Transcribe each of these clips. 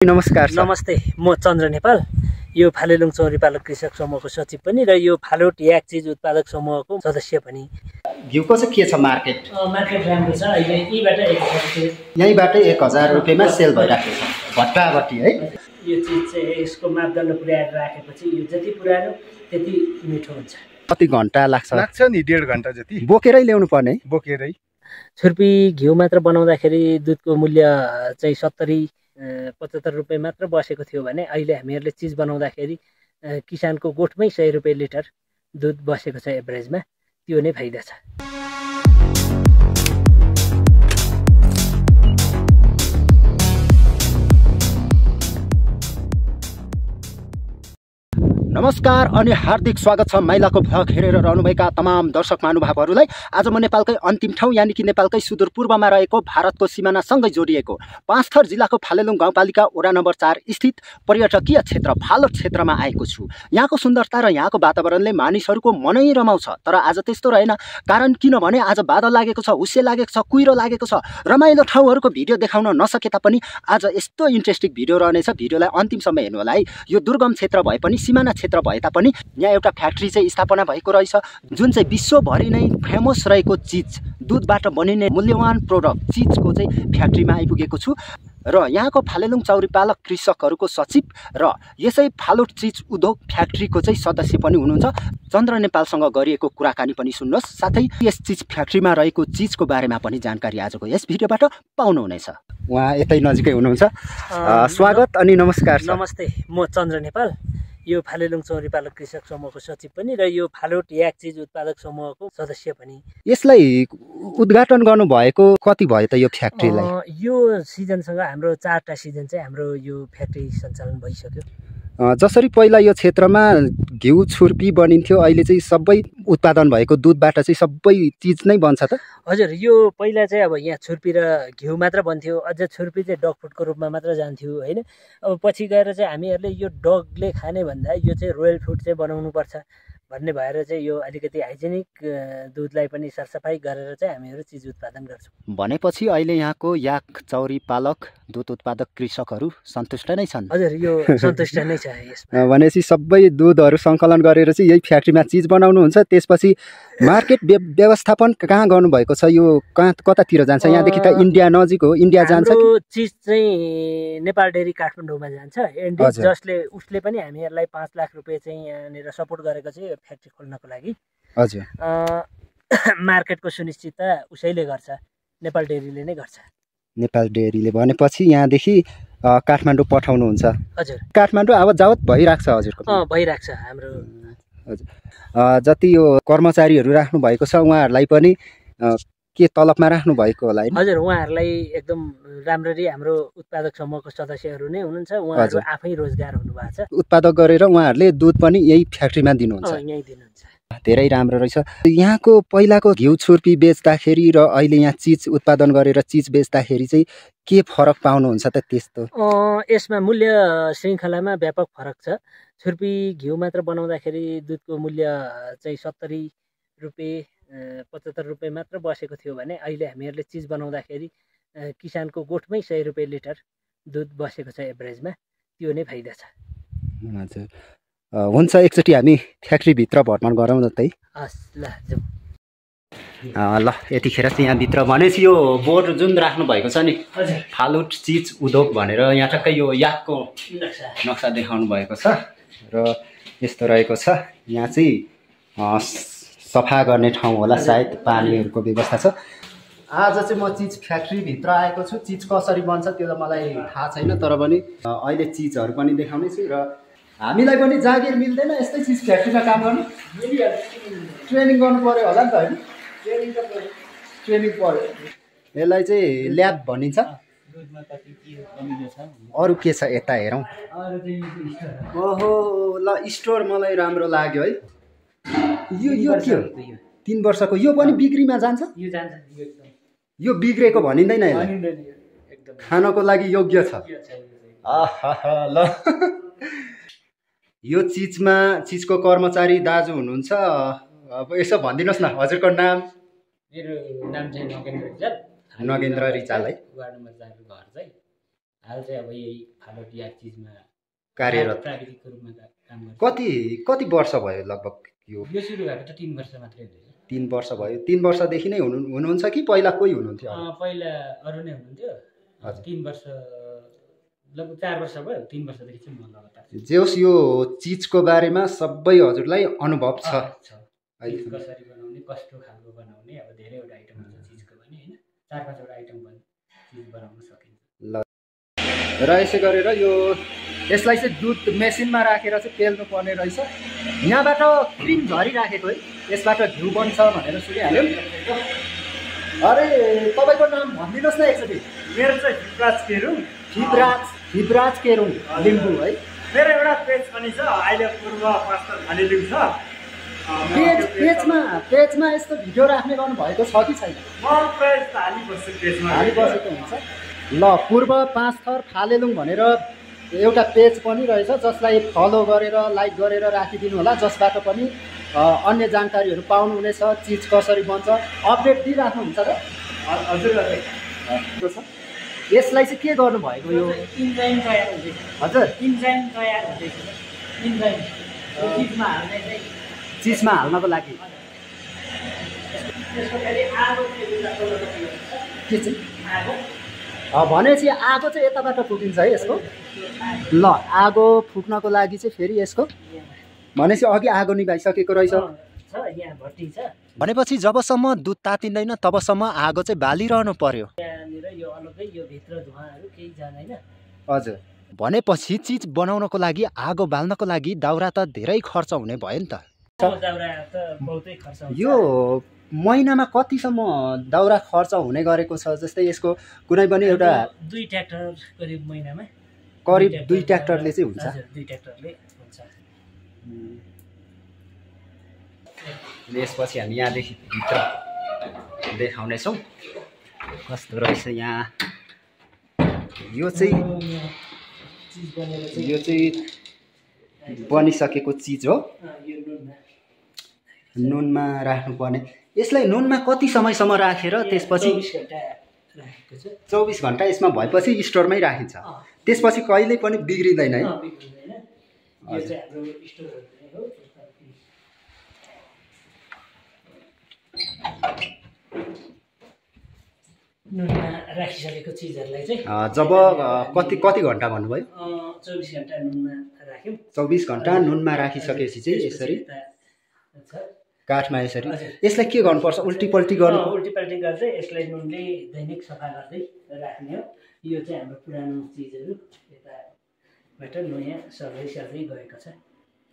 नमस्कार सर। नमस्ते, म चन्द्र नेपाल। यो फालेलुङ चौरी पालक कृषक समूहको सचिव पनि र यो फालुट याक चिज उत्पादक समूहको सदस्य पनि। घिउको चाहिँ के छ मार्केट? मार्केट राम्रो छ। अहिले यहीँबाटै 1000 रुपियाँमा सेल भइराखेको छ भट्टाभट्टी है। यो चिज चाहिँ यसको मापदण्ड पुर्याएर राखेपछि यो जति पुरानो त्यति मिठो हुन्छ। कति घन्टा लाग्छ? लाग्छ नि 1.5 घन्टा जति। बोकेरै ल्याउनु पर्ने? बोकेरै। छुर्पी घिउ मात्र बनाउँदाखेरि दुधको मूल्य चाहिँ 70-75 रुपियाँ मात्र बसेको थियो भने अहिले हामीहरूले चिज बनाउँदाखेरि किसानको गोठमै 100 रुपियाँ लिटर दुध बसेको छ एभरेजमा। त्यो नै फाइदा छ। नमस्कार अनि हार्दिक स्वागत छ माइलाको भ्लग हेरेर रहनुभएका तमाम दर्शक महानुभावहरूलाई। आज म नेपालकै अन्तिम ठाउँ यानि कि नेपालकै सुदूरपूर्वमा रहेको भारतको सिमानासँगै जोडिएको पाँचथर जिल्लाको फालेलुङ गाउँपालिका वडा नम्बर 4 स्थित पर्यटकीय क्षेत्र फालुट क्षेत्रमा आएको छु। यहाँको सुन्दरता र यहाँको वातावरणले मानिसहरूको मनै रमाउँछ। तर आज त्यस्तो रहेन। कारण किनभने आज बादल लागेको छ, हुस्से लागेको छ, कुहिरो लागेको छ। रमाइलो ठाउँहरूको भिडियो देखाउन नसके तापनि आज यस्तो इन्ट्रेस्टिङ भिडियो रहनेछ। भिडियोलाई अन्तिमसम्म हेर्नु होला है। यो दुर्गम क्षेत्र भए पनि सिमाना क्षेत्र भए तापनि यहाँ एउटा फ्याक्ट्री चाहिँ स्थापना भएको रहेछ, जुन चाहिँ विश्वभरि नै फेमस रहेको चिज दुधबाट बनिने मूल्यवान प्रोडक्ट चिजको चाहिँ फ्याक्ट्रीमा आइपुगेको छु। र यहाँको फालेलुङ चौरीपालक कृषकहरूको सचिव र यसै फालुट चिज उद्योग फ्याक्ट्रीको चाहिँ सदस्य पनि हुनुहुन्छ चन्द्र नेपालसँग गरिएको कुराकानी पनि सुन्नुहोस्। साथै यस चिज फ्याक्ट्रीमा रहेको चिजको बारेमा पनि जानकारी आजको यस भिडियोबाट पाउनुहुनेछ। उहाँ यतै नजिकै हुनुहुन्छ। स्वागत अनि नमस्कार सर। नमस्ते, म चन्द्र नेपाल। यो फालेलुङ चौरी पालक कृषक समूहको सचिव पनि र यो फालुट याक चिज उत्पादक समूहको सदस्य पनि। यसलाई उद्घाटन गर्नुभएको कति भयो त यो फ्याक्ट्रीलाई? यो सिजनसँग हाम्रो 4टा सिजन चाहिँ हाम्रो यो फ्याक्ट्री सञ्चालन भइसक्यो। जसरी पहिला यो क्षेत्रमा घिउ छुर्पी बनिन्थ्यो, अहिले चाहिँ सबै उत्पादन भएको दुधबाट चाहिँ सबै चिज नै बन्छ त? हजुर, यो पहिला चाहिँ अब यहाँ छुर्पी र घिउ मात्र बन्थ्यो। अझ छुर्पी चाहिँ डग फुडको रूपमा मात्र जान्थ्यो होइन। अब पछि गएर चाहिँ हामीहरूले यो डगले खाने भन्दा यो चाहिँ रोयल फुड चाहिँ बनाउनुपर्छ भन्ने भएर चाहिँ यो अलिकति हाइजेनिक दुधलाई पनि सरसफाइ गरेर चाहिँ हामीहरू चिज उत्पादन गर्छौँ। भनेपछि अहिले यहाँको याक चौरी पालक दुध उत्पादक कृषकहरू सन्तुष्ट नै छन्? हजुर, यो सन्तुष्ट नै छ यसमा। भनेपछि सबै दुधहरू सङ्कलन गरेर चाहिँ यही फ्याक्ट्रीमा चिज बनाउनुहुन्छ। त्यसपछि मार्केट व्यवस्थापन कहाँ गर्नुभएको छ? यो कतातिर जान्छ? यहाँदेखि त इन्डिया नजिक हो, इन्डिया जान्छ कि? चिज चाहिँ नेपाल डेरी काठमाडौँमा जान्छ। जसले उसले पनि हामीहरूलाई 5 लाख रुपियाँ चाहिँ यहाँनिर सपोर्ट गरेको चाहिँ फ्याक्ट्री खोल्नको लागि। हजुर। मार्केटको सुनिश्चितता उसैले गर्छ, नेपाल डेरीले नै गर्छ। नेपाल डेरीले भनेपछि यहाँदेखि काठमाडौँ पठाउनुहुन्छ? हजुर, काठमाडौँ आवत जावत भइरहेको छ हजुरको? भइरहेको छ हाम्रो। हजुर। जति यो कर्मचारीहरू राख्नु भएको छ उहाँहरूलाई पनि के तलबमा राख्नु भएको होला हैन? हजुर, उहाँहरूलाई एकदम राम्ररी हाम्रो उत्पादक समूहको सदस्यहरू नै हुनुहुन्छ। उहाँहरू आफै रोजगार हुनुभएको छ। उत्पादक गरेर उहाँहरूले दुध पनि यही फ्याक्ट्रीमा दिनुहुन्छ? यही दिनुहुन्छ। धेरै राम्रो रहेछ। यहाँको पहिलाको घिउ छुर्पी बेच्दाखेरि र अहिले यहाँ चिज उत्पादन गरेर चिज बेच्दाखेरि चाहिँ के फरक पाउनुहुन्छ त त्यस्तो? यसमा मूल्य श्रृङ्खलामा व्यापक फरक छ। छुर्पी घिउ मात्र बनाउँदाखेरि दुधको मूल्य चाहिँ 70 रुपियाँ 75 रुपियाँ मात्र बसेको थियो भने अहिले हामीहरूले चिज बनाउँदाखेरि किसानको गोठमै 100 रुपियाँ लिटर दुध बसेको छ एभरेजमा। त्यो नै फाइदा छ। हजुर, हुन्छ एकचोटि हामी फ्याक्ट्रीभित्र भ्रमण गरौँ न त है। हस्, ल जाउँ। ल यतिखेर चाहिँ यहाँभित्र भनेपछि यो बोर्ड जुन राख्नु भएको छ नि फालुट चिज उद्योग भनेर यहाँ टक्कै यो याकको नक्सा देखाउनु भएको छ र यस्तो रहेको छ। यहाँ चाहिँ सफा गर्ने ठाउँ होला सायद, पानीहरूको व्यवस्था छ। आज चाहिँ म चिज फ्याक्ट्रीभित्र आएको छु। चिज कसरी बन्छ त्यो त मलाई थाहा छैन, तर पनि अहिले चिजहरू पनि देखाउने छु। र हामीलाई पनि जागिर मिल्दैन यस्तै चिज फ्याक्ट्रीमा काम गर्नु? ट्रेनिङ गर्नु पऱ्यो होला नि त होइन? ट्रेनिङ पऱ्यो। यसलाई चाहिँ ल्याब भनिन्छ। अरू के छ यता हेरौँ। ओहो, ल स्टोर मलाई राम्रो लाग्यो है। यो के हो? 3 वर्षको? यो पनि बिक्रीमा जान्छ? यो बिग्रेको भनिँदैन यसलाई? खानको लागि योग्य छ? ल यो चिजको कर्मचारी दाजु हुनुहुन्छ। अब यसो भनिदिनुहोस् न हजुरको नाम? मेरो नाम चाहिँ नगेन्द्र रिजाल। नगेन्द्र रिजाल है। वार्ड नम्बर 4 को घर चाहिँ हाल चाहिँ अब यही फालुट या चिजमा कार्यरत प्राविधिकको रूपमा काम गर्छु। कति वर्ष भयो लगभग यो सुरु भएको त 3 वर्ष मात्रै हुँदैछ। 3 वर्ष भयो। 3 वर्षदेखि नै हुनुहुन्छ कि पहिला कोही हुनुहुन्थ्यो? पहिला अरू नै हुनुहुन्थ्यो। 3 वर्ष लगभग 4 वर्ष भयो। 3 वर्षदेखि चाहिँ म लगातार जे होस् यो चिजको बारेमा सबै हजुरलाई अनुभव छ। कसरी बनाउने, कस्तो खालको बनाउने, अब धेरैवटा आइटम हुन्छ चिजको पनि होइन, 4-5वटा आइटम चिज बनाउन सकिन्छ। ल र यसै गरेर यसलाई चाहिँ दुध मेसिनमा राखेर चाहिँ पेल्नु पर्ने रहेछ। यहाँबाट क्रिम झरिराखेको है, यसबाट घिउ बन्छ भनेर सुनिहाल्यो। अरे तपाईँको नाम भनिदिनुहोस् न एकचोटि। मेरो चाहिँ हिपराज केरुङ। हिपराज केरुङ लिम्बू है। मेरो एउटा पेज पनि छ, अहिले पूर्व पास्टर भालेलिङ छ। पेजमा यस्तो भिडियो राख्ने गर्नु भएको छ कि छैन? म पेज त हालिबस्छु, पेजमा हालिबसेको हुन्छ। ल पूर्व पाँच थर फालेलुङ भनेर एउटा पेज पनि रहेछ, जसलाई फलो गरेर लाइक गरेर राखिदिनु होला, जसबाट पनि अन्य जानकारीहरू पाउनुहुनेछ। चिज कसरी बन्छ अपडेट दिइराख्नुहुन्छ र? हजुर। यसलाई चाहिँ के गर्नुभएको? यो इन्जाइम तयार हुँदैछ। हजुर इन्जाइम तयार हुँदैछ। इन्जाइम चिजमा हाल्ने चाहिँ चिजमा हाल्नको लागि त्यसको फेरि आगो के चाहिँ भनेपछि आगो चाहिँ यताबाट फुकिन्छ है यसको। ल आगो फुक्नको लागि चाहिँ फेरि यसको भनेपछि अघि आगो निभाइसकेको रहेछ। यहाँ भट्टी छ। भनेपछि जबसम्म दुध तातिँदैन तबसम्म आगो चाहिँ बालिरहनु पर्यो। यहाँनिर यो अलग्गै यो भित्र धुवाँहरू केही जाँदैन। हजुर। भनेपछि चिज बनाउनको लागि आगो बाल्नको लागि दाउरा त धेरै खर्च हुने भयो नि त। दाउरा त बहुतै खर्च हुन्छ। यो महिनामा कतिसम्म दाउरा खर्च हुने गरेको छ? जस्तै यसको कुनै पनि एउटा 2 ट्र्याक्टर करिब महिनामा करिब 2 ट्र्याक्टरले चाहिँ हुन्छ। 2 ट्र्याक्टरले हुन्छ। यसपछि हामी यहाँदेखि भित्र देखाउनेछौँ कस्तो रहेछ यहाँ। यो चाहिँ बनिसकेको चिज हो। नुनमा राख्नुपर्ने। यसलाई नुनमा कति समयसम्म राखेर त्यसपछि 24 घन्टा यसमा भएपछि स्टोरमै राखिन्छ। त्यसपछि कहिल्यै पनि बिग्रिँदैन है? नुनमा राखिसकेको चिजहरूलाई चाहिँ जब कति घन्टा भन्नुभयो? 24 घन्टा नुनमा राख्यौँ। 24 घन्टा नुनमा राखिसकेपछि चाहिँ यसरी काठमा यसरी यसलाई के गर्नुपर्छ? उल्टीपल्टी गर्नु? उल्टीपल्टी गर्दै यसलाई नुनले दैनिक सफा गर्दै राख्ने हो। यो चाहिँ हाम्रो पुरानो चिजहरू यताबाट नयाँ सर्दै गएको छ।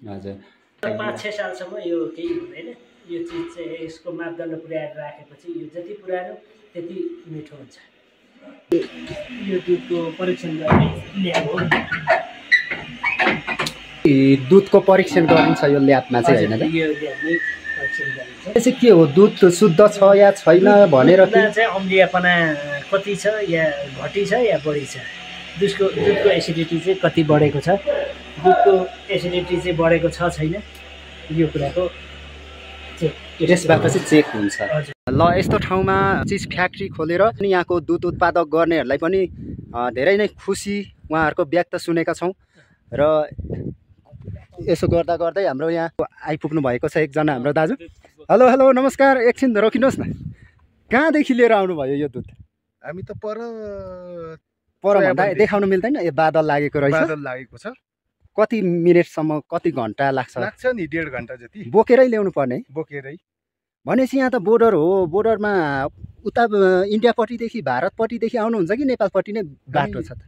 हजुर। 5-6 सालसम्म यो केही हुँदैन। यो चिज चाहिँ यसको मापदण्ड पुर्याएर राखेपछि यो जति पुरानो त्यति मिठो हुन्छ। यो दुधको परीक्षण गर्ने ल्याब हो। दुधको परीक्षण गरिन्छ यो ल्याबमा चाहिँ हैन त? यो ल्याबमै परीक्षण गरिन्छ। यो चाहिँ के हो? दुध शुद्ध छ या छैन भनेर चाहिँ अम्लीयपना कति छ या घटी छ या बढी छ, दुधको एसिडिटी चाहिँ कति बढेको छ, दुधको एसिडिटी चाहिँ बढेको छ छैन, यो कुराको त्यसबाट चाहिँ चेक हुन्छ। ल यस्तो ठाउँमा चिज फ्याक्ट्री खोलेर यहाँको दुध उत्पादक गर्नेहरूलाई पनि धेरै नै खुसी उहाँहरूको व्यक्त सुनेका छौँ। र यसो गर्दै हाम्रो यहाँ आइपुग्नु भएको छ एकजना हाम्रो दाजु। हेलो नमस्कार। एकछिन रोकिनुहोस् न। कहाँदेखि लिएर आउनुभयो यो दुध? हामी त पर भन्दा देखाउनु मिल्दैन? यो बादल लागेको रहेछ। बादल लागेको छ। कति मिनटसम्म कति घन्टा लाग्छ? लाग्छ नि 1.5 घन्टा जति। बोकेरै ल्याउनु पर्ने? बोकेरै। भनेपछि यहाँ त बोर्डर हो। बोर्डरमा उता इन्डियापट्टिदेखि भारतपट्टिदेखि आउनुहुन्छ कि नेपालपट्टि नै बाटो छ त?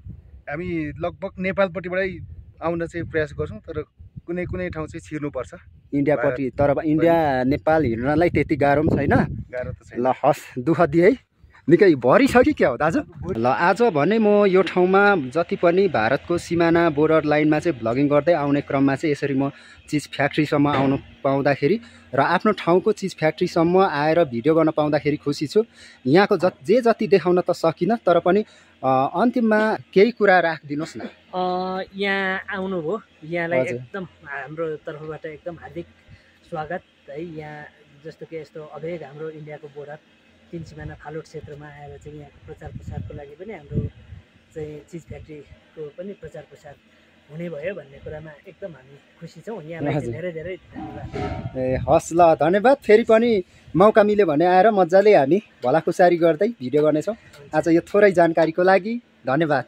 हामी लगभग नेपालपट्टिबाटै आउन चाहिँ प्रयास गर्छौँ, तर कुनै ठाउँ चाहिँ छिर्नुपर्छ इन्डियापट्टि। तर इन्डिया नेपाल हिँड्नलाई त्यति गाह्रो पनि छैन। गाह्रो त छैन। ल हस्, दुःख दिए है। निकै भरि छ कि क्या हो दाजु? ल आज भने म यो ठाउँमा जति पनि भारतको सिमाना बोर्डर लाइनमा चाहिँ भ्लगिङ गर्दै आउने क्रममा चाहिँ यसरी म चिज फ्याक्ट्रीसम्म आउनु पाउँदाखेरि र आफ्नो ठाउँको चिज फ्याक्ट्रीसम्म आएर भिडियो गर्न पाउँदाखेरि खुसी छु। यहाँको जति देखाउन त सकिनँ, तर पनि अन्तिममा केही कुरा राखिदिनुहोस् न। यहाँ आउनुभयो, यहाँलाई एकदम हाम्रो तर्फबाट एकदम हार्दिक स्वागत है। यहाँ जस्तो कि यस्तो अभेग हाम्रो इन्डियाको बोर्डर 3 सिमाना फालुट क्षेत्रमा आएर चाहिँ यहाँको प्रचार प्रसारको लागि पनि हाम्रो चाहिँ चिज फ्याक्ट्रीको पनि प्रचार प्रसार हुने भयो भन्ने कुरामा एकदम हामी खुसी छौँ। यहाँलाई हजुर। धेरै धेरै धन्यवाद। ए हस् ल धन्यवाद। फेरि पनि मौका मिल्यो भने आएर मजाले हामी भलाकुसारी गर्दै भिडियो गर्नेछौँ। आज यो थोरै जानकारीको लागि धन्यवाद।